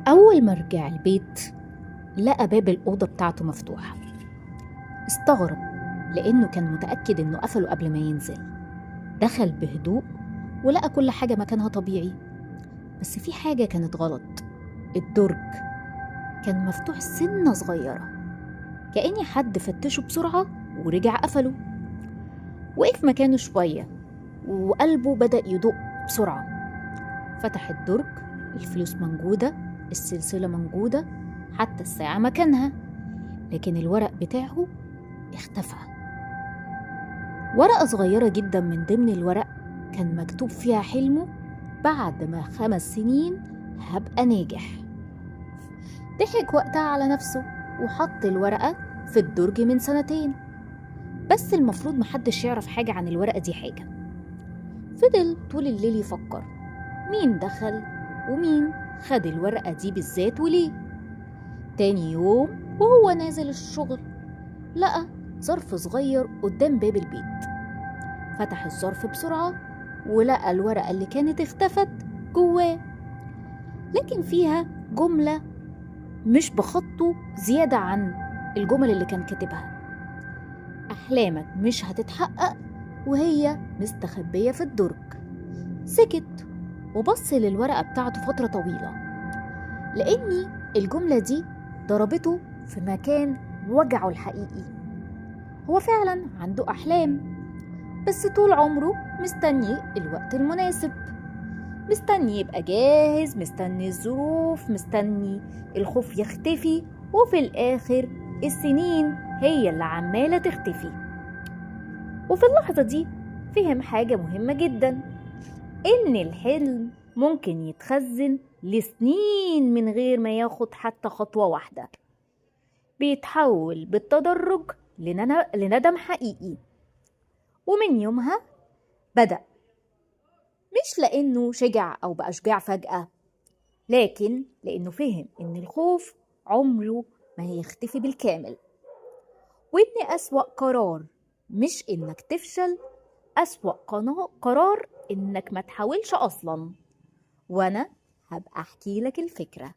أول ما رجع البيت لقى باب الأوضة بتاعته مفتوحة. استغرب لأنه كان متأكد إنه قفله قبل ما ينزل. دخل بهدوء ولقى كل حاجة مكانها طبيعي، بس في حاجة كانت غلط. الدرج كان مفتوح سنة صغيرة، كأني حد فتشه بسرعة ورجع قفله. وقف مكانه شوية وقلبه بدأ يدق بسرعة. فتح الدرج، الفلوس موجودة، السلسلة موجودة، حتى الساعة مكانها، لكن الورق بتاعه اختفى. ورقة صغيرة جدا من ضمن الورق كان مكتوب فيها حلمه: بعد ما 5 سنين هبقى ناجح. ضحك وقتها على نفسه وحط الورقة في الدرج من 2 سنين، بس المفروض محدش يعرف حاجة عن الورقة دي حاجة. فضل طول الليل يفكر مين دخل ومين خد الورقة دي بالذات وليه. تاني يوم وهو نازل الشغل لقى ظرف صغير قدام باب البيت. فتح الظرف بسرعة ولقى الورقة اللي كانت اختفت جواه، لكن فيها جملة مش بخطه زيادة عن الجمل اللي كان كاتبها: أحلامك مش هتتحقق وهي مستخبية في الدرج. سكت وبص للورقة بتاعته فترة طويلة، لأني الجملة دي ضربته في مكان وجعه الحقيقي. هو فعلا عنده أحلام، بس طول عمره مستني الوقت المناسب، مستني يبقى جاهز، مستني الظروف، مستني الخوف يختفي، وفي الآخر السنين هي اللي عمالة تختفي. وفي اللحظة دي فهم حاجة مهمة جدا، إن الحلم ممكن يتخزن لسنين من غير ما ياخد حتى خطوة واحدة، بيتحول بالتدرج لندم حقيقي. ومن يومها بدأ، مش لأنه شجع أو بقى شجاع فجأة، لكن لأنه فهم إن الخوف عمره ما هيختفي بالكامل، وإن أسوأ قرار مش إنك تفشل، أسوأ قرار إنك ما تحاولش أصلا. وأنا هبقى أحكي لك الفكرة.